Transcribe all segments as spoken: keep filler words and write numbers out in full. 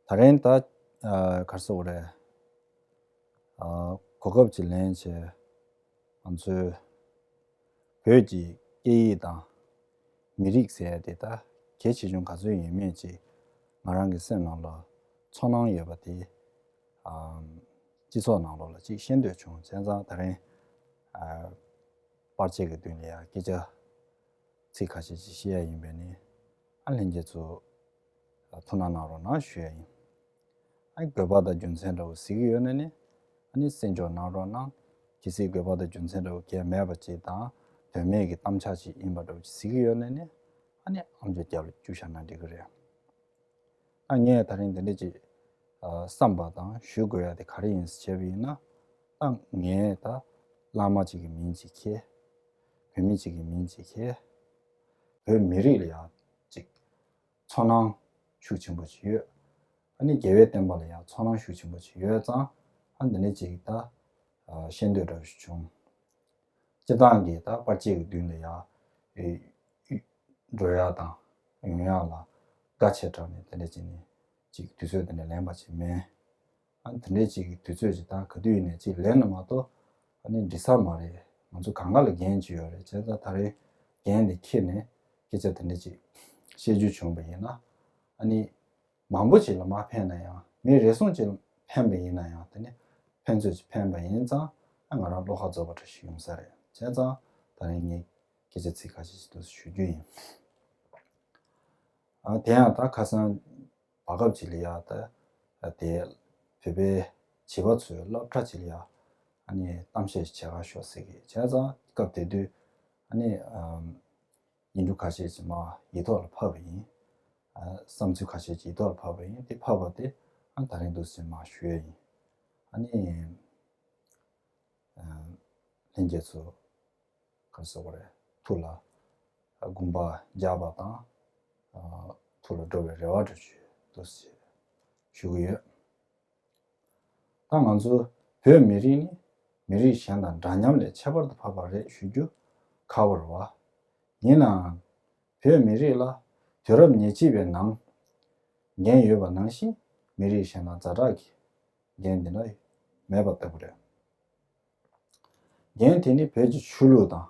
ད་རིང་ད་ག་རེ་ཟེར་དགོས་རེད། གོ་སྐབས་ཅིག་ལེན་བྱས། ང་ཚོའི་བོད་ཀྱི་སྐད་ཡིག་དང་མི་རིགས་ཟེར་ཡ་དེ་ད་གལ་ཆེ་ཆུང་ག་ཚོད་ཡིན་མིན་ཅིག་ང་རང་གི་སེམས་ནང་ལ་ཚོར་སྣང་ཡོད་པ་དེ་སྤྱི་ཚོགས་ནང་ལོགས་ལ་ཅིག་བཤད་འདོད་བྱུང་། བྱས་ཙང་ད་རིང་པར་ཆས་ཀྱི་མདུན་ལ་ཡ་སྐད་ཆ་ཚིག་ཁ་ཤས་ཅིག་བཤད་ཡ་ཡིན་པས་ནི། ཨ་ལྷན་རྒྱས་ཚོ་ཐུགས་སྣང་གནང་རོགས་གནང་ཞུ་ཡ་ཡིན། ཨ་ནི་དགོས་པ་དང་རྒྱུ་མཚན་འདྲ་བོ་གཟིགས་ཀྱི་ཡོད་ན་ནི། ཨ་ནི་གསན་འཇོག་གནང་རོགས་གནང་། གལ་སྲིད་དགོས་པ་དང་རྒྱུ་མཚན་འདྲ་བོ་གལ་མེད་པ་ཅིག་དང་དོན་མེད་ཀྱི་གཏམ་འཆལ་ཅིག་ཡིན་པ་འདྲ་བོ་ཅིག་གཟིགས་ཀྱི་ཡོད་ན་ནི། ཨ་ནི་ཨམ་ཅོག་རྒྱབ་ལ་བཅུག་བཞག་ན་འགྲིག་གི་རེད། ཨ་ངས་ད་རིང་འདི་འདྲ་ཅིག་བསམ་པ་དང་ཞུ་དགོས་ཡ་དེ་ག་རེ་ཡིན་ཟེར་བྱས་པ་ཡིན་ན། ད་ངས་ད་བླ་མ་ཅིག་གི་མིང་ཅིག་འཁྱེར། བོད་མི་ཅིག་གི་མིང་ཅིག་འཁྱེར། བོད་མི་རིགས་ལ་ཡ་ཅིག་ཚོར་སྣང་ཤུགས་ཆེན་པོ་ཞིག་ཡོད། ཨ་ནི་རྒྱལ་བའི་བསྟན་པ་ལ་ཡང་ཚོར་སྣང་ཤུགས་ཆེན་པོ་ཞིག་ཡོད་ཙང་། ཨ་འདི་ནས་ཅིག་ད་ཤེས་འདོད་འདྲ་བོ་ཞིག་བྱུང་། སྤྱིར་བཏང་གི་ད་པར་ཆས་ཀྱི་མདུན་ལ་ཡང་འགྲོ་ཡ་དང་ཡོང་ཡ་ལ་དགའ་ཆེ་དྲགས་ནས་དེ་འདྲ་ཅིག་ནས་ཅིག་དུས་ཚོད་དེ་འདྲ་ལེན་པ་ཅིག་མིན། ཨ་དེ་འདྲའི་ཅིག་གི་དུས་ཚོད་ཅིག་དང་ག་དུས་ཡིན་ནའི་ཅིག་ལེན་ན་མ་གཏོགས་ཨ་ནི་འགྲིག་ས་མ་རེད། ང་ཚོ་གང་ག་ལ་འགན་ཅིག་ཡོད་རེད། བྱས་ཙང་ད་རེས་འགན་དེ་འཁྱེར་ནས་སྐད་ཆ་དེ་འདྲ་ཅིག་བཤད་རྒྱུ་བྱུང་བ་ཡིན་ན། ཨ་ནི་མང་པོ་ཅིག་ལ་མ་ཕན་ན་ཡང་མི་རེ་ཟུང་ཅིག་ལ་ཕན་པ་ཡིན་ན་ཡང་དེ་ནི་ཕན་ཚོད་ཅིག་ཕན་པ་ཡིན་ཙང་ཨ་ང་རང་བློ་ཁ་རྫོགས་པ་འདྲ་ཞིག་ཡོང་ས་རེད། བྱས་ཙང་ད་རེས་ངས་སྐད་ཆ་ཚིག་ཁ་ཤས་ཅིག་འདུག་ཞུ་རྒྱུ་ཡིན། ཨ་དེ་ཡང་ད་ཁ་སང་བར་སྐབས་ཅིག་ལ་ཡ་ད་དེ་བོད་པའི་བྱིས་པ་ཚོའི་སློབ་གྲྭ་ཅིག་ལ་ཡ་ཨ་ནི་གཏམ་བཤད་ཅིག་བྱེད་ག་ཤོག་ཟེར་གི། བྱས་ཙང་སྐབས་དེ་དུས་ཨ་ནི་ཨམ་ཡིག་འབྲུ་ཁ་ཤས་ཅིག་མར་ཡིག་ཐོག་ལ་ཕབ་པ་ཡིན། ཨ་བསམ་ཚུལ་ཁ་ཤས་ཅིག་ཡིག་ཐོག་ལ་ཕབ་པ་ཡིན། དེ་ཕབ་པ་དེ་ཨ་ད་རིང་འདུག་སེ་མར་ཞུ་ཡ་ཡིན། ཨ་ནི་ཨ་ལྷན་རྒྱས་ཚོ་ག་རེ་ཟེར་དགོས་རེད། ཐུགས་ལ་དགོངས་པ་འཇགས་པ་དང་། ཨ་ཐུགས་ལ་འགྲོ་བའི་རེ་བ་འདྲ་ཞིག་འདུག་ཟེར་ཞུ་གི་ཡོད། ད་ང་ཚོ་བོད་མི་རིགས་ནི་མི་རིགས་གཞན་དང་འདྲ་མཉམ་ལས་ཁྱད་པར་དུ་འཕགས་པ་རེད་ཞུ་རྒྱུ་ཁག་པོ་རེད་བ། ཡིན་ནའང་བོད་མི་རིགས་ལ་དུས་རབས་ཉེར་གཅིག་པའི་ནང་འགན་ཡོད་པ་ནང་བཞིན་མི་རིགས་གཞན་ལ་ཛ་དྲག་གི་འགན་འདི་འདྲ་མེད་པ་ལྟ་བུ་རེད། འགན་དེ་ནི་བོད་ཀྱི་ཆོས་ལུགས་དང་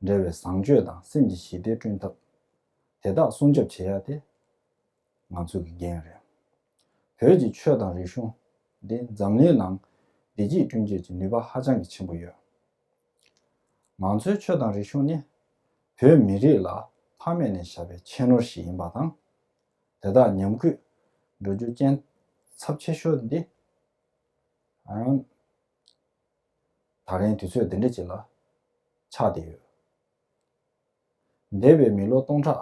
འབྲེལ་བའི་བཟང་སྤྱོད་དང་སེམས་ཀྱི་ཞི་བདེ་བསྐྲུན་ཐབས། དེ་དག་སྲུང་སྐྱོབ་བྱེད་ཡ་དེ་ང་ཚོ་གི་འགན་རེད། བོད་ཀྱི་ཆོས་དང་རིག་གཞུང་འདི་འཛམ་གླིང་ནང་བདེ་སྐྱིད་བསྐྲུན་བྱེད་ཀྱི་ནུས་པ་ཧ་ཅང་གི་ཆེན་པོ་ཡོད། ང་ཚོའི་ཆོས་དང་རིག་གཞུང་ནི་བོད་མི་རིགས་ལ་ཕ་མེས་ནས་བཞག་པའི་ཁྱད་ནོར་ཞིག་ཡིན་པ་དང་། དེ་དག་ཉམས་རྒུད་འགྲོ་རྒྱུ་རྐྱེན་ཚབས་ཆེ་ཤོས་འདི་ཨང་ད་རིང་དུས་ཚོད་འདི་འདྲ་ཅིག་ལ་ཆགས་བསྡད་ཡོད། འདས་པའི་མི་ལོ་སྟོང་ཕྲག་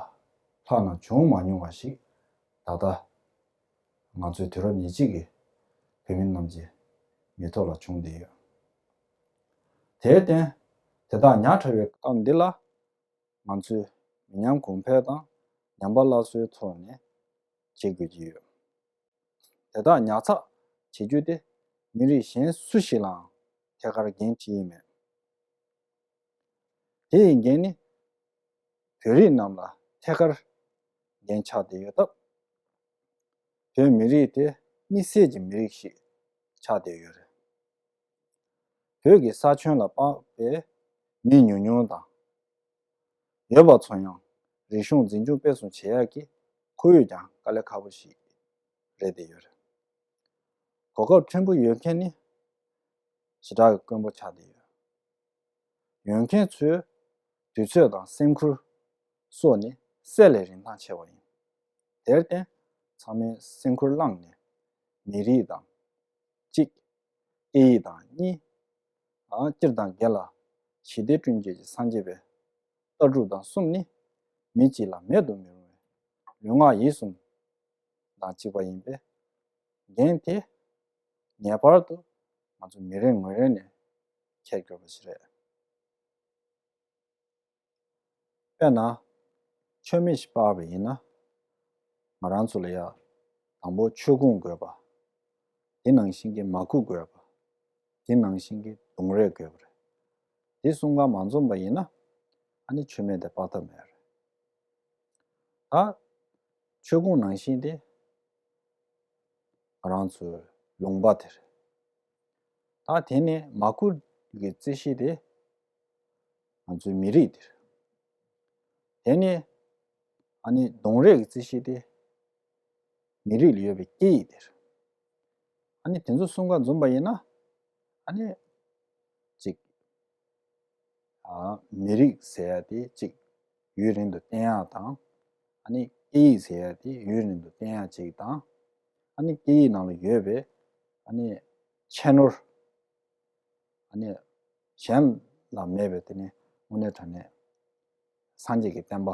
ལྷག་ནང་བྱུང་མ་མྱོང་བ་ཞིག་ད་ལྟ་ང་ཚོའི་དུས་རབས་ཉེར་གཅིག་གི་བོད་མི་རྣམས་ཀྱི་མིག་ཐོག་ལ་བྱུང་བསྡད་ཡོད། དེར་བརྟེན་དེ་དག་ཉག་ཕྲ་བའི་སྐབས་འདི་ལ་ང་ཚོས་མི་ཉམས་གོང་འཕེལ་དང་ཉམས་པ་སླར་གསོའི་ཐོག་ནས་བྱེད་དགོས་ཀྱི་ཡོད། དེ་དག་ཉར་ཚགས་བྱེད་རྒྱུ་དེ་མི་རིགས་གཞན་སུ་ཞིག་ལའང་ཐད་ཀར་འགན་འཁྲི་ཡི་མེད། དེ་ཡི་འགན་ནི་བོད་རིགས་རྣམས་ལ་ཐད་ཀར་འགན་ཆགས་བསྡད་ཡོད་སྟབས། བོད་མི་རིགས་དེ་དམིགས་བསལ་གྱི་མི་རིགས་ཤིག་ཆགས་བསྡད་ཡོད་རེད། བོད་ཀྱི་ས་ཁྱོན་ལ་དཔག་པའི་མི་ཉུང་ཉུང་དང་། ཡོད་པ་ཚོ་ཡང་རིག་གཞུང་འཛིན་སྐྱོང་སྤེལ་གསུམ་བྱེད་ཡག་གི་ཁོར་ཡུག་ཀྱང་དཀའ་ལས་ཁག་པོ་ཞིག་རེད་བསྡད་ཡོད་རེད། གོ་སྐབས་ཕྲན་བུ་ཡོད་མཁན་ནི་ཞེ་དྲག་གི་དཀོན་པོ་ཆགས་བསྡད་ཡོད། ཡོད་མཁན་ཚོའི་དུས་ཚོད་དང་སེམས་ཁུར་སོགས་ནི་གསེར་ལས་རིན་ཐང་ཆེ་བ་ཡིན། དེར་བརྟེན་ཚང་མས་སེམས་ཁུར་བླངས་ནས་མི་རིགས་དང་གཅིག་སྐད་ཡིག་དང་གཉིས། ཨ་སྤྱིར་དང་སྒེར་ལ་ཞི་བདེ་བསྐྲུན་བྱེད་ཀྱི་སངས་རྒྱས་པའི་ལྟ་གྲུབ་དང་གསུམ་ནི་མི་གཅིག་ལ་མེད་དུ་མི་རུང་བའི་ལུས་ངག་ཡིད་གསུམ་དང་གཅིག་པ་ཡིན་པས། འགན་དེ་ངེས་པར་དུ་ང་ཚོ་མི་རེ་ངོ་རེ་ནས་འཁྱེར་དགོས་པ་ཞིག་རེད། དཔེར་ན། མཆོད་མེ་ཞིག་སྤར་བ་ཡིན་ན། ང་རང་ཚོ་ལ་ཡ་དང་པོ་མཆོད་ཀོང་དགོས་པ། དེ་ནང་བཞིན་གྱི་མར་ཁུ་དགོས་པ། དེ་ནང་བཞིན་གྱི་ལྡུམ་རའི་དགོས་པ་རེད། དེ་གསུམ་ཀ་མ་འཛོམས་པ་ཡིན་ན་ཨ་ནི་མཆོད་མེ་དེ་སྤར་ཐབས་མེད་རེད། ད་མཆོད་ཀོང་ནང་བཞིན་དེ་ ང་རང་ཚོའི་ལུང་པ་དེ་རེད། ད་དེ་ནས་མ་ཁུ་གི་རྩི་ཤིང་དེ་ང་ཚོའི་མི་རིགས་དེ་རེད། དེ་ནས་ཨ་ནི་ལྡུམ་རའི་གི་རྩི་ཤིང་དེ་མི་རིགས་ལ་ཡོད་པའི་སྐད་ཡིག་དེ་རེད། ཨ་ནི་དེ་ཚོ་གསུམ་ཀ་འཛོམས་པ་ཡིན་ན་ཨ་ནི་ཅིག་ཨ་མི་རིགས་ཟེར་ཡ་དེ་ཅིག་ཡུན་རིང་དུ་བརྟན་ཡ་དང་། ཨ་ནི་སྐད་ཡིག་ཟེར་ཡ་དེ་ཡུན་རིང་དུ་བརྟན་ཡ་ཅིག་དང་། ཨ་ནི་སྐད་ཡིག་ནང་ལ་ཡོད་པའི་ཨ་ནི་ཁྱད་ནོར། ཨ་ནི་གཞན་ལ་མེད་པའི་དེ་ནི་དངོས་གནས་དྲང་གནས་སངས་རྒྱས་ཀྱི་བསྟན་པ་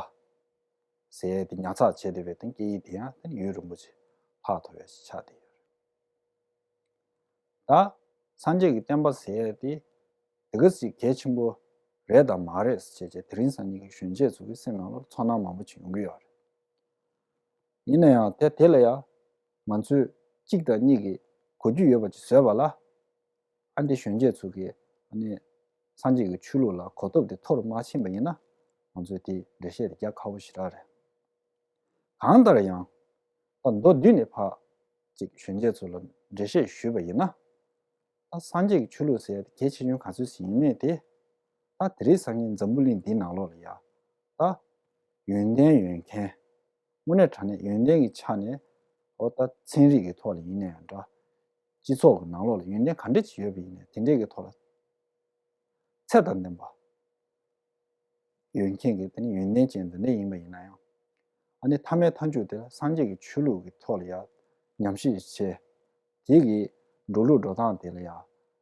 ཟེར་ཡ་དེ་ཉར་ཚགས་བྱས་བསྡད་པའི་དེ་སྐད་ཡིག་དེ་ཡང་དེ་ནི་ཡུན་རིང་པོ་ཅིག་ལྷག་ཐུབ་ཡ་ཞིག་ཆགས་བསྡད་ཡོད་རེད། ད་སངས་རྒྱས་ཀྱི་བསྟན་པ་ཟེར་ཡ་དེ་དེ་ག་ཅིག་གལ་ཆེན་པོ་རེད་དང་མ་རེད་ཟེར་བྱས་དེ་རིང་སང་ཉིན་གྱི་གཞོན་སྐྱེས་ཚོ་གི་སེམས་ནང་ལ་ཚོར་སྣང་མང་པོ་ཅིག་ཡོང་གི་ཡོད་རེད། ཡིན་ན་ཡང་དེ་དེ་ལ་ཡང་ང་ཚོས་གཅིག་དང་གཉིས་ཀྱི་གོ་རྒྱུ་ཡོད་པ་ཅིག་བཟོས་པ་ལ། ཨ་འདི་གཞོན་སྐྱེས་ཚོ་གིས་ཨ་ནི་སངས་རྒྱས་ཀྱི་ཆོས་ལུགས་ལ་གོ་རྟོགས་དེ་མཐོ་རུ་མ་ཕྱིན་པ་ཡིན་ན། ང་ཚོས་དེ་འགྲེལ་བཤད་དེ་རྒྱག་ཁག་པོ་ཞེ་དྲག་རེད། གང་ལྟར་ཡང་། ད་མདོར་བསྡུས་ནས་ཕར་ཅིག་གཞོན་སྐྱེས་ཚོ་ལ་འགྲེལ་བཤད་ཞུས་པ་ཡིན་ན། ད་སངས་རྒྱས་ཀྱི་ཆོས་ལུགས་ཟེར་ཡ་དེ་གལ་ཆེ་ཆུང་ག་ཚོད་ཞིག་ཡིན་མིན་དེ། ད་དེ་རིང་སང་ཉིན་འཛམ་བུ་གླིང་འདིའི་ནང་ལོགས་ལ་ཡ། ད་ཡོན་ཏན་ཡོད་མཁན། དངོས་གནས་དྲང་གནས་ཡོན་ཏན་གྱི་ཆ་ནས། འོ་ད་ཚན་རིག་གི་ཐོག་ལ་ཡིན་ན་ཡང་འདྲ། སྤྱི་ཚོགས་ཀྱི་ནང་ལོགས་ལ་ཡོན་ཏན་ག་འདྲ་ཅིག་ཡོད་པ་ཡིན་ནའི་དེ་འདྲས་ཀྱི་ཐོག་ལ་ཚད་དང་ལྡན་པ་ཡོད་མཁན་གྱི་དེ་ནི་ཡོན་ཏན་ཅན་དེ་འདྲ་ཡིན་པ་ཡིན་ན་ཡང་། ཨ་ནི་ཐ་མའི་མཐའ་མཇུག་དེ་ལ་སངས་རྒྱས་ཀྱི་ཆོས་ལུགས་ཀྱི་ཐོག་ལ་ཡང་ཉམས་ཞིབ་བྱས། དེ་གི་འགྲོ་ལུགས་འགྲོ་སྟངས་དེ་ལ་ཡང་ཨ་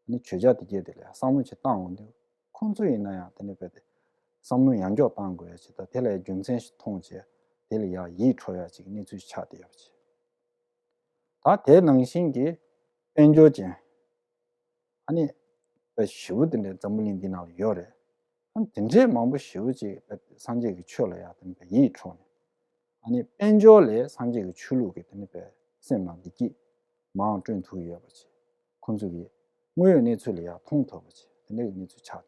ནི་བརྗོད་བྱ་དེ་གས་དེ་ལ་ཡང་བསམ་བློ་ཅིག་བཏང་འོང་དུས། ཁོང་ཚོ་ཡིན་ན་ཡང་དེ་ནི་རྦད་དེ་བསམ་བློ་ཡང་འཁྱོག་བཏང་དགོས་ཡ་ཅིག་དང་དེ་ལ་ཡང་རྒྱུ་མཚན་ཞིག་མཐོང་བྱས། དེ་ལ་ཡང་ཡིད་འཕྲོག་ཡ་ཅིག་གནས་ཚུལ་ཆགས་བསྡད་ཡོད་པ་ཅིག་ད་དེ་ནང་བཞིན་གྱི་དཔལ་འབྱོར་ཅན། ཨ་ནི། དཔེ་ཞེ་པོ་དེ་འདྲའི་འཛམ་བུ་གླིང་འདི་ནང་ལ་ཡོད་རེད། ཨ་ནི་དེ་འདྲའི་མང་པོ་ཞེ་པོ་ཅིག་དཔེ་སངས་རྒྱས་ཀྱི་ཆོས་ལ་ཡང་དེ་འདྲའི་ཡིད་འཕྲོག་ནས། ཨ་ནི་དཔལ་འབྱོར་ལས་སངས་རྒྱས་ཀྱི་ཆོས་ལུགས་ཀྱི་དེ་འདྲའི་དཔེ་སེམས་ནང་བདེ་སྐྱིད་མང་བསྐྲུན་ཐུབ་ཀྱི་ཡོད་པ་ཅིག་ཁོང་ཚོ་གིས་དངོས་ཡོད་གནས་ཚུལ་ལ་ཡང་མཐོང་ཐུབ་པ་ཅིག་དེ་འདྲའི་གནས་ཚུལ་ཆགས་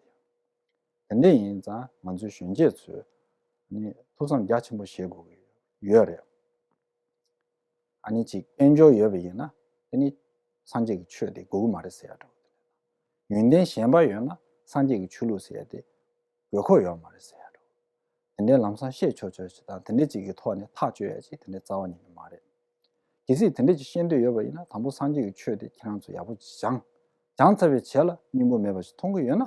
བསྡད་ཡོད། དེ་འདྲ་ཡིན་ཙང་ང་ཚོའི་གཞོན་སྐྱེས་ཚོས་ཨ་ནི་ཐུགས་བསམ་རྒྱ་ཆེན་པོ་བཞེས་དགོས་ཀྱི་ཡོད་རེད། ཨ་ནི་ཅིག་དཔལ་འབྱོར་ཡོད་པ་ཡིན་ན་དེ་ནི་སངས་རྒྱས་ཀྱི་ཆོས་དེ་དགོས་ཀྱི་མ་རེད་ཟེར་ཡ་འདྲ་བོ། ཡོན་ཏན་གཞན་པ་ཡོད་ན་སངས་རྒྱས་ཀྱི་ཆོས་ལུགས་ཟེར་ཡ་དེ་དགོས་མཁོ་ཡོད་མ་རེད་ཟེར་ཡ་འདྲ་བོ། དེ་འདྲའི་ལམ་སང་བཤད་ཆོག་ཆོག་ཅིག་དང་དེ་འདྲ་ཅིག་གི་ཐོག་ནས་ཐག་གཅོད་ཡ་ཅིག་དེ་འདྲའི་རྩ་བ་ཉིད་ནས་མ་རེད། གལ་སྲིད་དེ་འདྲ་ཅིག་བཤད་འདོད་ཡོད་པ་ཡིན་ན་དང་པོ་སངས་རྒྱས་ཀྱི་ཆོས་དེ་ཁྱེད་རང་ཚོ་ཡག་པོ་ཅིག་སྦྱངས། སྦྱངས་ཚར་བའི་རྗེས་ལ་སྙིང་པོ་མེད་པ་ཞིག་མཐོང་གི་ཡོད་ན།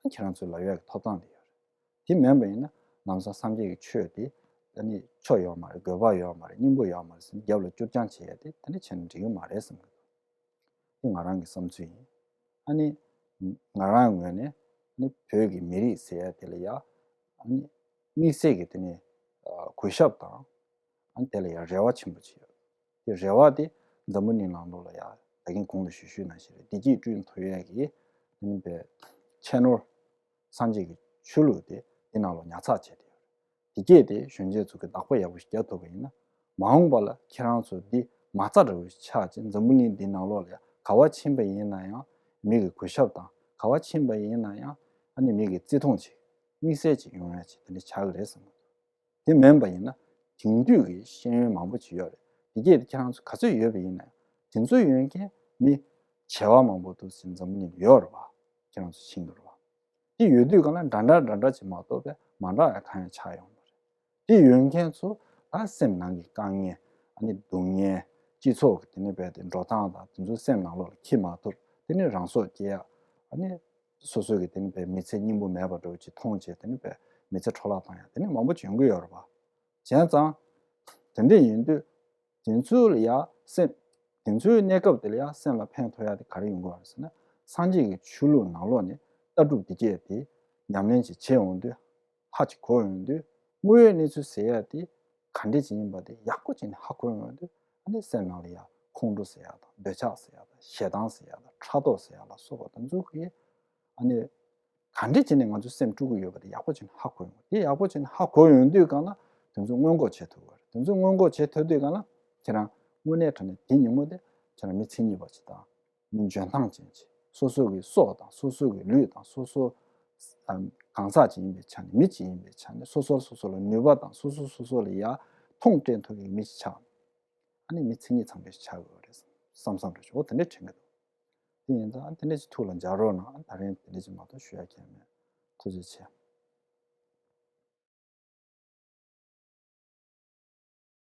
ཁྱེད་རང་ཚོའི་ལབ་ཡག་གི་ཐོབ་ཐང་དེ་ཡོད་རེད། དེ་མིན་པ་ཡིན་ན་ལམ་སང་སངས་རྒྱས་ཀྱི་ཆོས་དེ་ཨ་ནི་ཆོ་ཡོད་མ་རེད། དགོས་པ་ཡོད་མ་རེད། སྙིང་པོ་ཡོད་མ་རེད་ཟེར་ནས་རྒྱབ་ལ་སྐྱུར་རྐྱང་བྱེད་ཡ་དེ་དེ་འདྲ་བྱས་ན་འགྲིག་གི་མ་རེད་བསམ་གི་འདུག་དེ་ང་རང་གི་བསམ་ཚུལ་ཡིན། ཨ་ནི་ང་རང་ངོས་ནས་ཨ་ནི་བོད་ཀྱི་མི་རིགས་ཟེར་ཡ་དེ་ལ་ཡ་ཨ་ནི་དམིགས་བསལ་གྱི་དེ་ནི་གུས་ཞབས་དང་། ཨ་ནི་དེ་ལ་ཡང་རེ་བ་ཆེན་པོ་ཅིག་ཡོད། དེ་རེ་བ་དེ་འཛམ་བུ་གླིང་ནང་ལོགས་ལ་ཡང་ད་གིན་གོང་དུ་ཞུས་ཞུས་ནང་བཞིན་རེད། བདེ་སྐྱིད་བསྐྲུན་ཐུབ་ཡས་ཀྱི་ཨ་ནི་པའི་ཁྱད་ནོར་སངས་རྒྱས་ཀྱི་ཆོས་ལུགས་དེ་འདི་ནང་ལོགས་ཉར་ཚགས་བྱས་ཏེ་ཡོད་རེད། དེ་སྐད་དེ་གཞོན་སྐྱེས་ཚོ་གི་བདག་པོ་ཡག་པོ་ཞིག་རྒྱག་ཐུབ་པ་ཡིན་ན། མ་འོངས་པ་ལ་ཁྱེད་རང་ཚོ་འདི་མ་རྩ་འདྲ་བོ་ཞིག་ཆགས་ཅིང་འཛམ་བུ་གླིང་འདི་ནང་ལོགས་ལ་ཡང་ག་བ་ཕྱིན་པ་ཡིན་ན་ཡང་མི་གི་གུས་ཞབས་དང་། ག་བ་ཕྱིན་པ་ཡིན་ན་ཡང་ཨ་ནི་མི་གི་བརྩི་མཐོང་ཅིག་དམིགས་བསལ་ཅིག་ཡོང་ཡ་ཅིག་དེ་འདྲ་ཆགས་ཀྱི་རེད་བསམ་གི་འདུག་དེ་མིན་པ་ཡིན་ན་དེང་དུས་ཀྱི་ཤེས་ཡོན་མང་པོ་ཅིག་ཡོད་རེད། དེ་གས་དེ་ཁྱེད་རང་ཚོ་ག་ཚོད་ཡོད་པ་ཡིན་ན་ཡང་དེ་ཚོ་ཡོད་མཁན་མི་བྱེ་བ་མང་པོ་འདུག་ཟེར་འཛམ་བུ་གླིང་ཡོད་རེད་བ། ཁྱེད་རང་ཚོ་ཤེས་ཀྱི་རེད་བ། དེ་ཡོད་དུས་གང་ལ་འདྲ་འདྲ་འདྲ་འདྲ་ཅིག་མ་གཏོགས་པའི་མ་འདྲ་བ་གང་ཡང་ཆགས་ཡོང་མ་རེད། དེ་ཡོད་མཁན་ཚོ་ད་སེམས་ནང་གི་དཀའ་ངལ། ཨ་ནི་སྡུག་བསྔལ། སྤྱི་ཚོགས་ཀྱི་དེ་ནི་རྦད་དེ་འགྲོ་སྟངས་དང་དེ་ཚོ་སེམས་ནང་ལོགས་ལ་འཁྱེར་མ་ཐུབ། དེ་ནི་རང་སྲོག་སྐྱེལ་ཡ། ཨ་ནི་སོ་སོ་གི་དེ་ནི་རྦད་མི་ཚེ་སྙིང་པོ་མེད་པ་འདྲ་བོ་ཅིག་མཐོང་བྱས་དེ་ནི་རྦད་མི་ཚེ་འཕྲོ་བརླག་བཏང་ཡ་དེ་ནི་མང་པོ་ཅིག་ཡོང་གི་ཡོད་རེད་བ། བྱས་ཙང་། དེ་འདྲ་ཡིན་དུས། དེ་ཚོ་ལ་ཡ་སེམས། དེ་ཚོའི་གནས་སྐབས་དེ་ལ་ཡ་སེམས་ལ་ཕན་ཐོགས་ཡ་དེ་ག་རེ་ཡོང་གི་ཡོད་རེད་ཟེར་ན། སངས་རྒྱས་ཀྱི་ཆོས་ལུགས་ནང་ལོགས་ནས་ལྟ་གྲུབ་དེ་གས་དེ་ཉམས་ལེན་ཅིག་བྱེད་འོང་དུས། ཧ་ཅིག་གོ་ཡོང་དུས། དངོས་ཡོད་གནས་ཚུལ་ཟེར་ཡ་དེ་ག་འདྲ་ཅིག་ཡིན་པ་དེ་ཡག་པོ་བྱས་ནས་ཧ་གོ་ཡོང་དུས། ཨ་ནི་སེམས་ནང་ལ་ཡ་ཁོང་ཁྲོ་ཟེར་ཡ་དང་། འདོད་ཆགས་ཟེར་ཡ་དང་། ཞེ་སྡང་ཟེར་ཡ་དང་། ཕྲག་དོག་ཟེར་ཡ་ལ་སོགས་པ་དེ་ཚོ་གིས་ཨ་ནི་ག་འདྲ་བྱས་ནས་ང་ཚོའི་སེམས་དཀྲུག་གི་ཡོད་པ་དེ་ཡག་པོ་བྱས་ནས་ཧ་གོ་ཡོང་། དེ་ཡག་པོ་བྱས་ནས་ཧ་གོ་ཡོང་དུས་གང་ལ་དེ་ཚོ་སྔོན་འགོག་བྱེད་ཐུབ་པ་རེད། དེ་ཚོ་སྔོན་འགོག་བྱེད་ཐུབ་དུས་གང་ལ་ཁྱེད་རང་དངོས་གནས་དྲང་གནས་དེ་ཉིན་མོ་དེ་ཁྱེད་རང་མི་མཚན་ཉིད་པ་ཅིག་དང་། མི་འཇོན་ཐང་ཅན་ཅིག་སོ་སོ་གི་སྲོག་དང་། སོ་སོ་གི་ལུས་དང་། སོ་སོ་ཨམ་གང་ཟག་ཅིག་ཡིན་པའི་ཆ་ནས། མི་ཅིག་ཡིན་པའི་ཆ་ནས། སོ་སོ་སོ་སོ་ལ་ནུས་པ་དང་། སོ་སོ་སོ་སོ་ལ་ཡ་མཐོང་སྤྲད་ཐུབ་ཀྱི་མི་ཅིག་ཆགས། ཨ་ནི་མི་མཚན་ཉིད་ཚང་བའི་ཆགས་དགོས་རེད། བསམ་བསམ་རེད་ཤག་འོ་དེ་འདྲས་དྲན་གྱི་འདུག་དེ་ཡིན་ཙང་དེ་འདྲས་ཅིག་ཐུགས་ལ་འཇགས་རོགས་གནང་། ད་རིང་དེ་འདྲས་ཅིག་མ་གཏོགས་ཞུ་ཡ་གང་ཡང་མེད། ཐུགས་རྗེ་ཆེ།